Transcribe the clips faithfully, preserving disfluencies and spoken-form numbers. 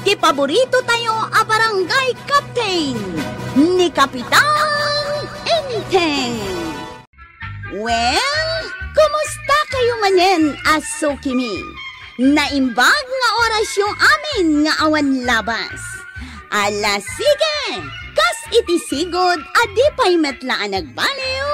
Ti paborito tayo a barangay captain, ni Kapitan Enteng. Well, kumusta kayo manen a sukimi? Naimbag nga orasyo amin nga awan labas. Ala, sige! Kas iti sigud a di pay met la a nagbaliw,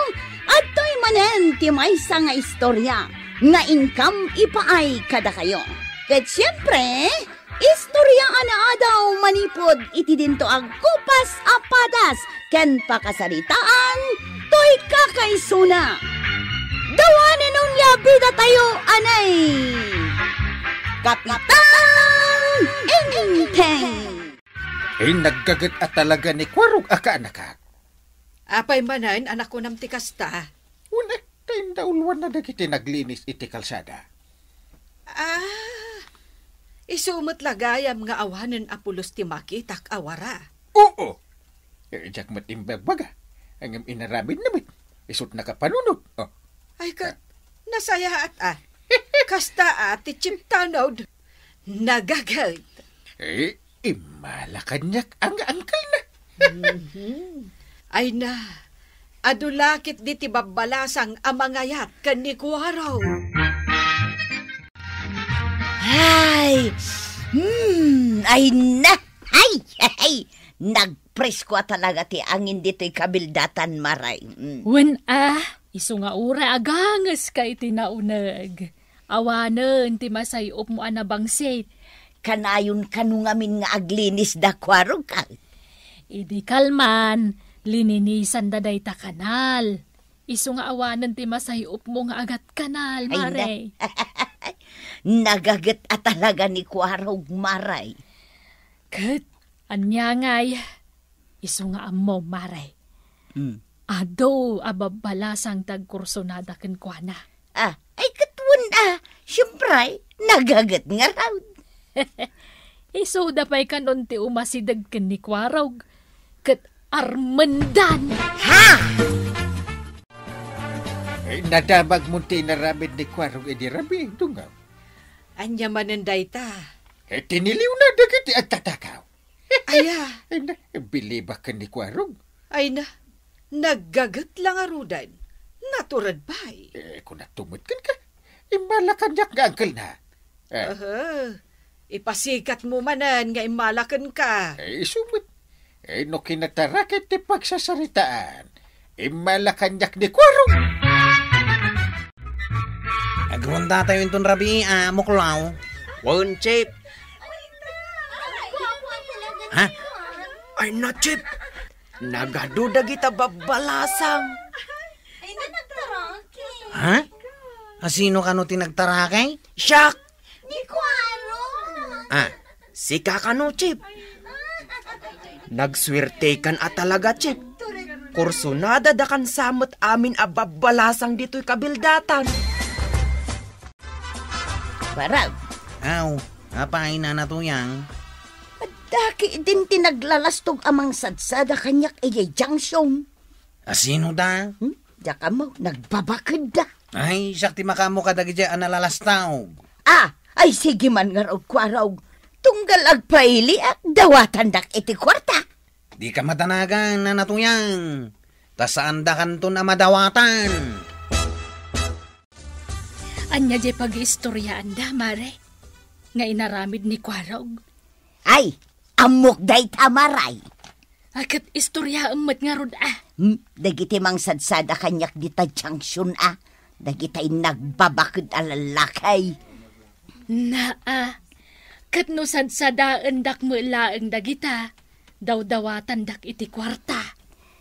adtoy manen ti maysa nga istorya nga inkam ipaay kadakayo. Ket siempre, istorya a naadaw manipud iti dinto a gupas a padas ken pakasaritaan toy kakaisuna. Dawanen onia bidatayo, anay! Kapitan Enteng! Ay, naggaget a talaga ni Kuarog a kaanakak. Apay manen a nakunam ti kasta? Wen, ta indauluanna dagiti naglinis iti kalsada. Ah, isu met la gayam nga awanen a pulos ti makitak a wara. Oo. Eh, diak met imbagbaga. Ngem inaramidna met. Isut' nakapanunot. Oh. Ay, ket, nasayaat, ah. Kasta, ah, ti Chief Tanod. Nagaget. Eh, immala kaniak nga angkelna. Mhm. Ay na, adu la ketdi ti babbalasang a mangayat ken ni Kuarog. Ay! Hmm, ay na! Ay! Ay! Nagpresko a talaga ti angin ditoy kabildatan, Maray. Mm. Wen a, isu nga uray agangeska iti nauneg. Awanen ti masay-opmo a nabangsit. Kanayon kano ngamin nga aglinis da Kuarog, a? Idi kalman, lininisanda dayta kanal. Isu nga awanen ti masay-opmo nga agat kanal, ay, na-, Maray. Nagaget a talaga ni Kuarog, Maray. Ket ania ngay, isu nga ammo, Maray. Hmm. Adu a babbalasang ti agkursunada kenkuana. Ah, ay, ket wen a, siempre, nagaget ngarud. Isuda pay kanon ti umasideg ken ni Kuarog, ket armendan. Ha? Ay, nadamagmon ti inaramid ni Kuarog idi rabii, Dunggaw. Ania manen dayta? Eh, tiniliwna dagiti agtatakaw. Aya? Ay na, bilibak ken ni Kuarog. Ay na, naggaget la ngaruden. Natured pay. Eh, kunakto met kenka. Immala kaniak nga angkelna. Eh. Aha. Ipasikatmo manen nga immala kenka. Eh, isu met. Eh, no kinatarakay ti pagsasaritaan, immala kaniak ni Kuarog. Agrondatayo inton rabii a muklaw. Wen, Chief. Ha? Ay na, Chief. Nagadu dagita babbalasang. Ha? Asino kano ti nagtarakay? Siak! Ni Kuarog! Ah, sika kano, Chief? Nagsuertekan a talaga, Chief. Kursunada da kan sa met amin a babbalasang ditoy kabildatan. Kuarog. Aw, apay, Nana Tuyang? Adda ketdin ti naglalastog a mangsadsada kaniak idiay junction. Asino da? Hmm? Diak ammo, nagbabakedda. Ay, siak ti makaammo kadagiti a nalalastaog. Ah, ay, sige man ngarud, Kuarog. Tunggal agpailiak, dawatandak iti kuarta. Dika madanagan, Nana Tuyang. Ta saandakanton a madawatan. Ania diay pagiistoriaanda, Mare? Nga inaramid ni Kuarog? Ay, ammok dayta, Maray. A, ket istoriaem met ngarud, a. Hmm, dagiti mangsadsada kaniak dita junction, a. Dagiti nagbabaked a lallaki. Naa, ket no sadsadaendak met laeng dagita, dawdawatandak iti kuarta.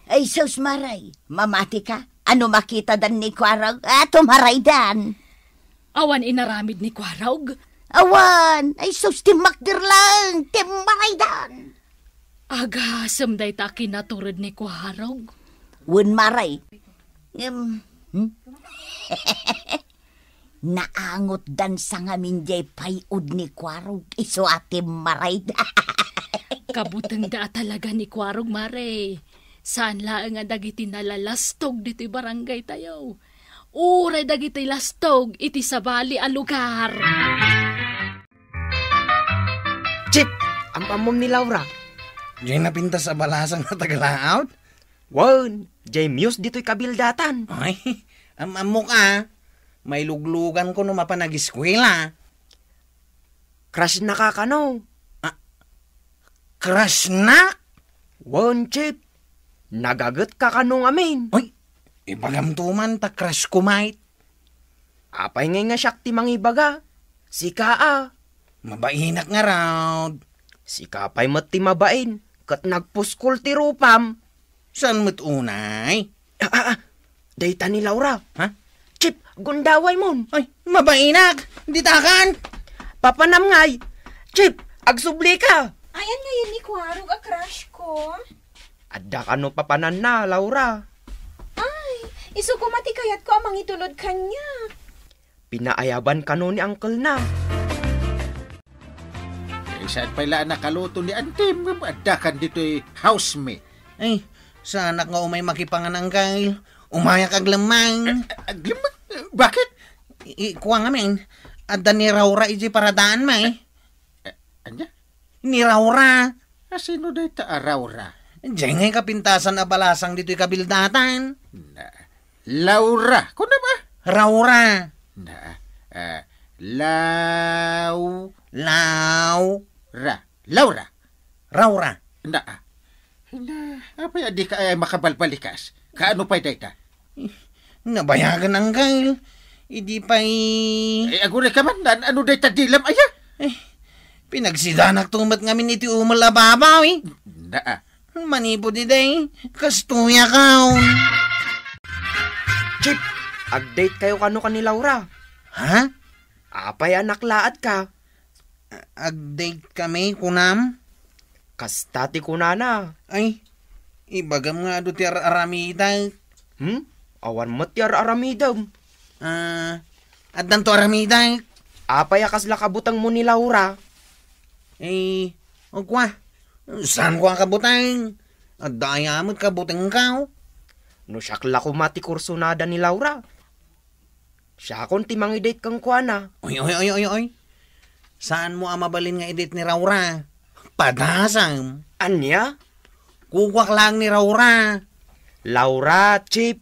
Ay, sus, Maray, mamatika. Ano makitadan ni Kuarog? A, tumaraydan. Awan inaramid ni Kuarog? Awan! Ay, sus, timmakder laeng! Timmaraydan! Agasem dayta a kinatured ni Kuarog. Wen, Maray. Ngem, hmm? Naangotdan sa ngamin diay pay-od ni Kuarog, isu a timmaraydan. Kabutengda a talaga ni Kuarog, Mare. Saan laeng a dagiti nalalastog ditoy barangaytayo. Uray dagiti lastog iti sabali a lugar. Chief, Am-ammom ni Laura? Diay napintas a balasang a taga-layout? Wen, diay muse ditoy kabildatan. Ay, am-ammok a. Mailugluganko no mapan ageskuela. Crush na ka kano? Ah, crush na? Wen, Chief. Nagaget ka kano ngamin? Ay, ibagam to man ta crush ko, mate. Apay ngay nga siak ti mangibaga? Sika a. Mabainak ngarud. Sika pay met ti mabain, ket nagpuskol ti rupam. Saan met unay? Ah, ah, ah. Dayta ni Laura. Ha? Chief, gundaway mon. Ay, mabainak. Ditakan. Papanam ngay. Chief, agsubli ka. Ayan ngayon ni Kuarog a crush ko. Adda kano papananna, Laura? Ay, isu koma ti kayatko a mangitulod kaniak. Pinaayaban kano ni uncle na. Eh, saan pay la a nakaluto ni antim? Adda kan ditoy house mi. Ay, saanak nga umay makipangan, uncle. Umayak aglemmang. Eh, eh, aglemmang? Bakit? I-, i-, kuwa ngamin. Adda ni Raura iji paradaan, may. Eh, anya? Ni Raura. A, sino dayta a Raura? Diay ngay kapintasan a balasang ditoy kabildatan. Na, Laura. Kuna ba? Raura. Na, ah, Lau-, Lau-, Ra. Laura. Raura. Na, ah. Na, apay a dika, eh, makabalbalikas? Kaano pay dayta? Nabayagan, uncle. Idi pay Eh, aguray ka man, an-, ano dayta dilam, aya? Eh, pinagsidanak to met ngamin iti umel a babaw, eh. Na, ah. Manipud idi, kastoyak. Chief, ag-date kayo kano kan ni Laura? Ha? Apay a naklaat ka? Ag-date kami, kunam? Kasta ti kunana. Ay, ibagam nga adu ti ar-aramidek. Hmm? Awan met ti ar-aramidem. Ah, addanto aramidek. Apay a kasla kabutengmo ni Laura? Eh, ugwa. Saanko a kabuteng? Adda aya met kabutengko? No siak la koma ti kursunada ni Laura. Siakon ti mangi-date kenkuana. Oy, oy, oy, oy, oy. Saanmo a mabalin nga i-date ni Raura? Padasam. Ania? Kukuak laeng ni Raura. Laura, Chief.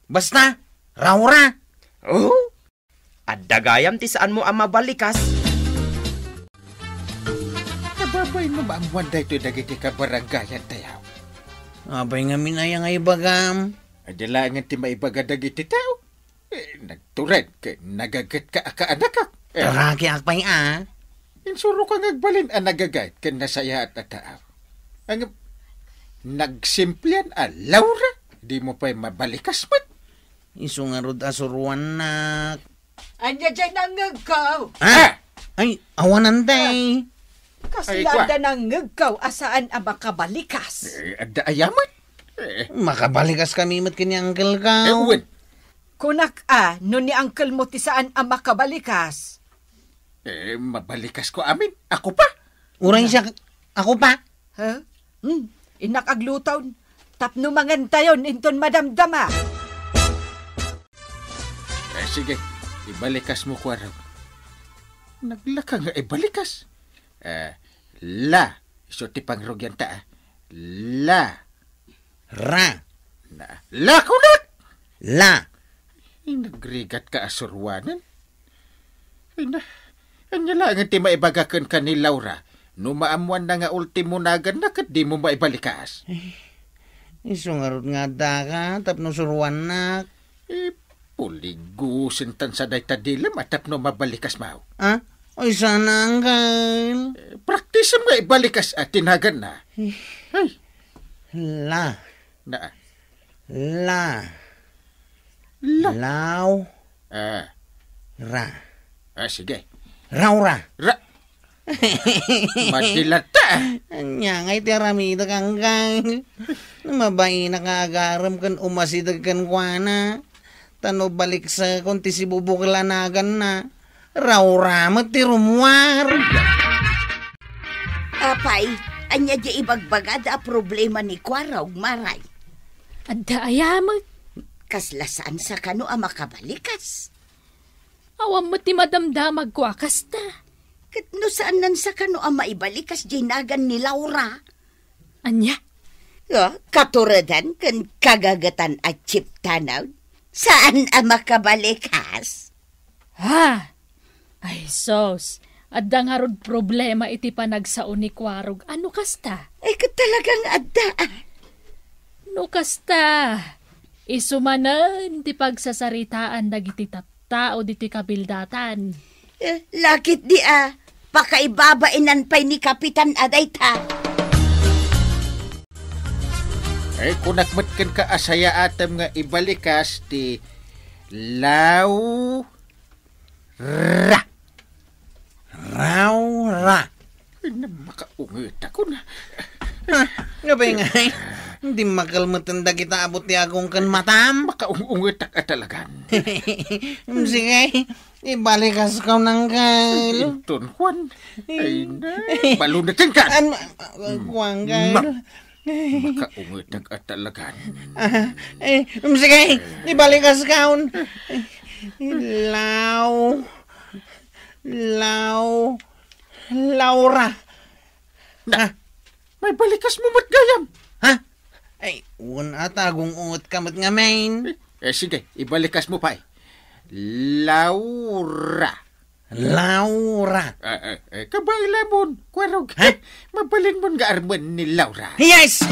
Basta, Raura. Oh? Adda gayam ti saanmo a mabalikas? Ababay no maammuan daytoy dagiti kabarangayan tayo. Apay ngamin aya nga ibagam? Adda laengen ti maibaga dagiti tao. Eh, nagtured ken nagaget ka a kaanakak. Eh. Tarakiak pay a. Insuroka nga agbalin a nagaget ken nasayaat a taaw. Ang nagsimplian a Laura, dimo pay mabalikas met. Isu ngarud a suruannak. Ania diay nangngegko? Ah! Ay, awanan, day. Ay, Kasla kwa. Adda nangngegko a saan a makabalikas. Eh, adda aya met. Eh. Makabalikas kami met ken ni uncle ko. Eh, wen. Kunak a, no ni uncle mo ti saan a makabalikas. Eh, mabalikasko amin. Ako pa. Uray siya, ako pa. Ha? Hmm, innak agluton. Tapno mangantayon inton madamdama. Eh, sige. Ibalikasmo, Kuarog. Naglaka nga ibalikas. Eh, la. Isu ti pangrugianta, ah. La. Ra. Na, la, kunak! La. Ay, nagrigat ka a suruanan. Ay, na, anya laeng ti maibaga kenka ni Laura. No maammuanna nga ultimo naganna ket dimo maibalikas. Ay, isu ngarud nga addaka tapno suruannak. Eh, puligusen tan sa dayta dilam a tapno mabalikas maw. Ah? Oy, sana, uncle. Eh, praktisem nga ibalikas a ti naganna. Eh. Ay. La. Na. La. La. Law. Ah. Ra. Ah, sige. Raura. Ra. Madilata. Anya ngay ti aramidek, uncle. Mabainak nga agarem ken umasideg kenkuana. Ta no baliksekon ti sibubukil a naganna, Raura met ti rummuar. Apay, ania diay ibagbagada a problema ni Kuarog, Maray? Adda aya met. Kasla saan sa kano a makabalikas? Awan met ti madamdamag kua kasta. Ket no saan, saan kano a maibalikas diay nagan ni Laura? Ania? O, katuredan ken kagagatan a chiptanaw. Saan a makabalikas? Ha? Ay, sus. Adda ngarud problema iti panagsao ni Kuarog. Ano kasta? Ay, ket talagang adda, ah. No kasta, isu manen ti pagsasaritaan dagiti tattao ditoy kabildatan. Eh, lakit di, ah, pakaibabainan pay ni Kapitan a dayta. Ay, kunak met kenka a sayaatem nga ibalikas ti Laura. Laura. Ay, na, makaungetak, kuna. Ha? Nga ba nga, eh? Dimmakkel met dagita a butiagong ken matam. Makaungetak a talagan. Sige, ibalikas ko nang kal. Inton, Juan. Ay, na, balunatan ka. An-, kuan, kal. Ma-, makaungetak a talagan. Ah, eh, um, sige, ibalikas kaon. Law, Law, Laura. Na, ah, maibalikas mo met gayam. Ha? Ay, wen a, agungot ka met ngamin. Eh, eh, sige, ibalikas mo pay. Laura. Laura. Eh, eh, eh, kabaelamon, Kuarog. Ha? Mabalinmon nga armen ni Laura. Yes!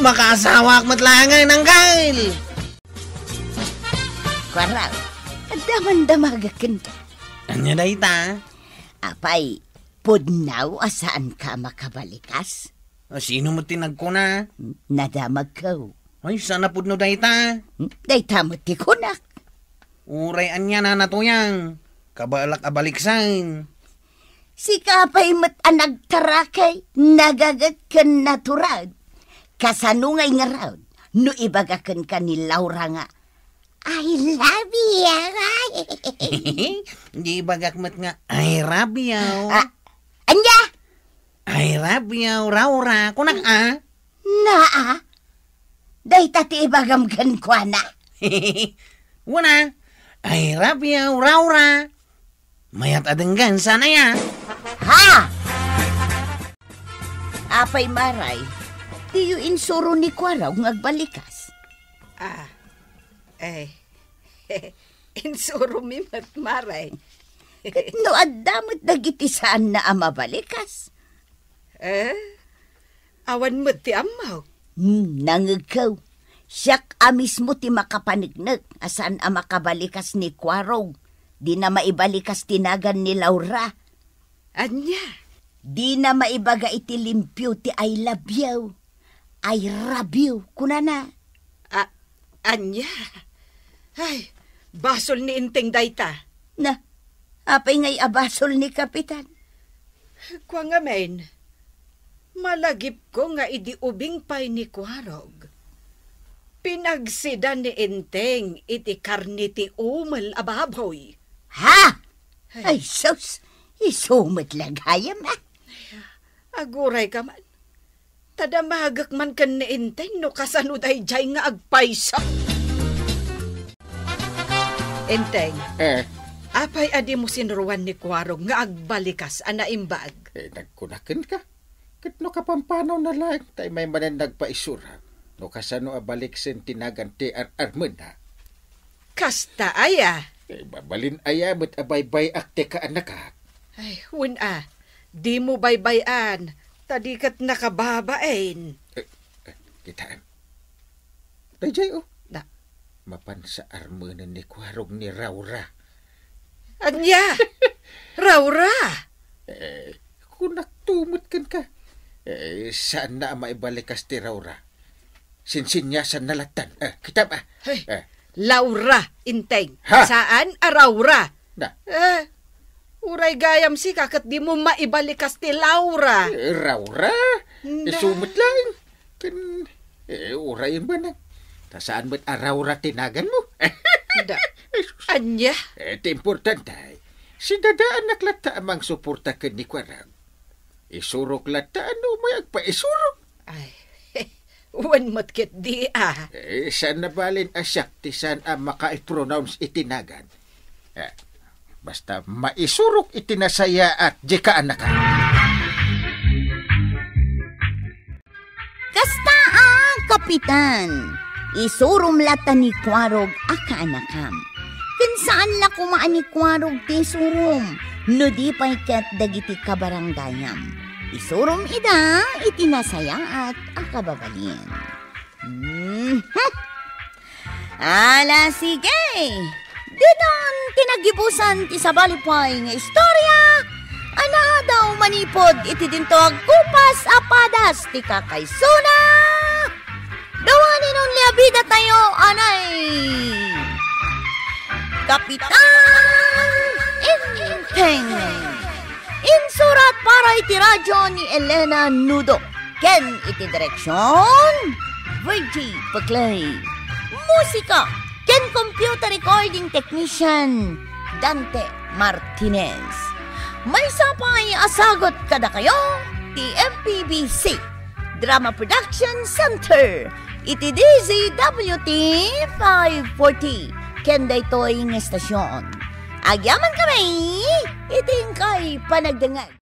Makaasawaak met laengen, Angkel! Kuarog, adda man damagek kenka. Ania dayta? Apay, pudno a saanka a makabalikas? A, sino met ti nagkuna? Nadamagko. Ay, saan a pudno dayta? Hmm? Dayta met ti kunak. Uray ania na natuyang, kabaelak a baliksen. Sika pay met a nagtarakay, nagaget ken natured. Kasano ngay ngarud no ibaga kenka ni Laura nga, "I love you"? Di ibagak met nga, "I love you." Ah, ania? "I love you, Laura." Kunak, ah. Naa? Dayta ti ibagam kenkuana? Wen a, "I love you, Laura." Mayat a denggen, saan aya? Ha? Apay, Maray, diyo insuro ni Kuarog nga agbalikas? Ah, eh, insuromi met, Maray. Ket no adda met dagiti saanna a mabalikas? Eh? Awan met ti ammok. Hmm, nangegko. Siak a mismo ti makapaneknek a saan a makabalikas ni Kuarog. Dina maibalikas ti nagan ni Laura. Ania? Dina maibaga iti limpio ti "I love you." "I love you," kunana. A-, ania? Ay, basol ni Enteng dayta. Na, apay ngay a basol ni Kapitan? Kua ngamin, malagipko nga idi ubing pay ni Kuarog, pinagsida ni Enteng iti karne ti umel a baboy. Ha? Ay. Ay, sus! Isu met la gayam, ah. Aguray ka man. Ta damagek man ken ni Enteng no kasano daydiay nga agpayso. Enteng, eh, apay a dimo sinruan ni Kuarog nga agbalikas a naimbag? Eh, nagkuna kenka. Ket no kapampanawna laeng, tay may manen nagpaisurak no kasano a baliksen ti nagan ti ar-armenna. Kasta aya? Eh, mabalin aya met a baybay-ak ti kaanakak? Ay, wen a, dimo baybay-an, ta di ket nakababain. Eh, eh, kitaem. Daydiay, oh. Na. Mapan sa armenen ni Kuarog ni Raura. Ania? Raura? Eh, kunakto met kenka. Eh, saanna a maibalikas ti Raura. Sinsiniasanna lattan. Eh, kitam, ah. Hey, eh. Laura, Enteng. Ha? Saan a Raura? Na. Eh, uray gayam sika ket dimo maibalikas ti Laura. Eh, Raura? Na. Isu met laeng. Ken, eh, uray imbana. Ta saan met a Raura ti naganmo? Da. Ania? Eh, ti importante, sidadaanak latta a mangsuporta ken ni Kuarog. Isurok latta a no umay agpaisurok. Ay, wen met ketdi, ah. Eh, saan a balin a siak ti saan a makaipronounce iti nagan. Eh, Basta maisurok iti nasayaat, di kaanakam. Kasta a, Kapitan, isurom latta ni Kuarog a kaanakam. Ken saan la koma a ni Kuarog ti isurom, no di pay ket dagiti kabarangayam. Isurom ida iti nasayaat a kababalin. Mhm. Ala, sige. Diton ti nagibusan ti sabali pay nga istorya a naadaw manipud iti dinto agkupas a padas ti kakaisuna. The one and only abida tayo, anay Kapitan Enteng. Insurat para iti radyo ni Elena Nudo ken iti direksyon, Virgie Peclay. Musika ken computer recording technician, Dante Martinez. Maysa pay a sagut kadakayo ti M P B C Drama Production Center iti D Z W T five forty ken daytoy nga estasion. Agyaman kami iti inkay panagdengngeg.